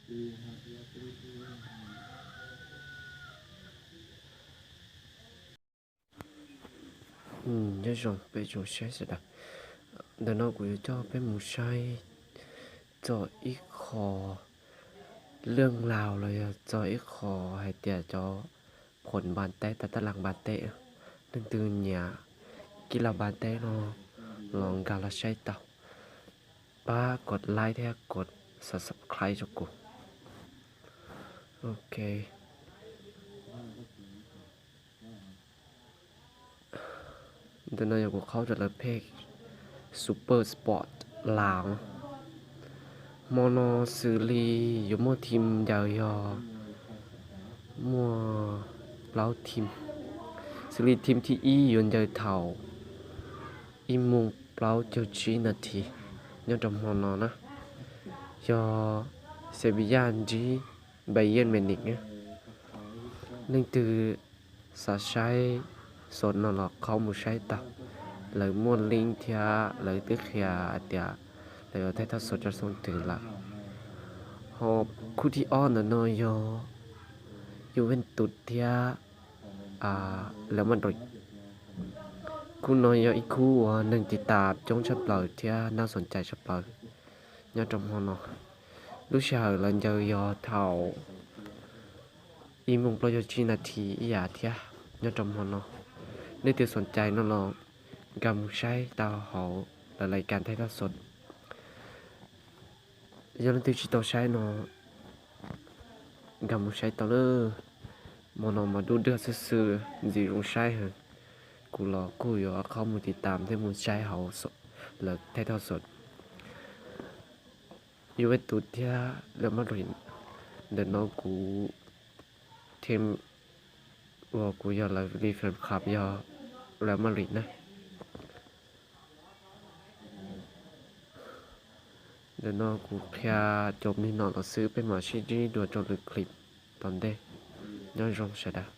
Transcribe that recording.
Nyob zoo peb tsoom saib sawv daws. Ntawm no kuv yuav coj peb mus saib txog ib qho lwj laug los yog txog ib qho hais tias cov phoom npas teb, tab tab las npas teb. Leej twg nyiam kib las npas teb no los nkag los saib tau. Pab kos like thiab kos subscribe rau kuv. Ok. Ntawm no yog kuv qhaub rau lawv page Super Sport Laos. Hmo no xws li yuav muaj team ncaws yog muaj plaub team. Xws li team thib ib yuav ncaws thaum ib moos plaub caug tsib nas this nyob rau hmo no na, yog Sevilla ntsib Bayern Munich. Leej twg xav saib xov no los qhaub mus saib tau, lawv muaj link thiab lawv twb qhia hais tias lawv yuav thaij tag xov rau xyoo twg lawm. Ho khub thib ob ntawm no yog Juventus thiab Real Madrid. Khub no yog ib khub uas neeg tiv tam coob tshaj plaws thiab nab xoom cai tshaj plaws nyob rau hmo no. Lub sij hawm lawv ncaws yog thaum ib moos plaub caug tsib nas this ib yam thiab nyob rau hmo no. Leej twg xoom cai no los nkag mus saib tau hauv lawv lais kas thaij tag xov. Yog leej twg tsis tau saib no nkag mus saib tau lawm. Hmo no mas dub dwg xwb xwb, ntxim zoo saib heev. Kuv los kuj yuav qhaub mus tiv tam thiab mus saib hauv lawv thaij tag xov Juventus thiab Real Madrid. Ntawm no kuv team uas kuv yog lawv li fan club yog Real Madrid na. Ntawm no kuv qhia cov me no los xwb, peb mam sib ntsib dua rau lwm clip tom ntej. Nyob zoo sawv daws.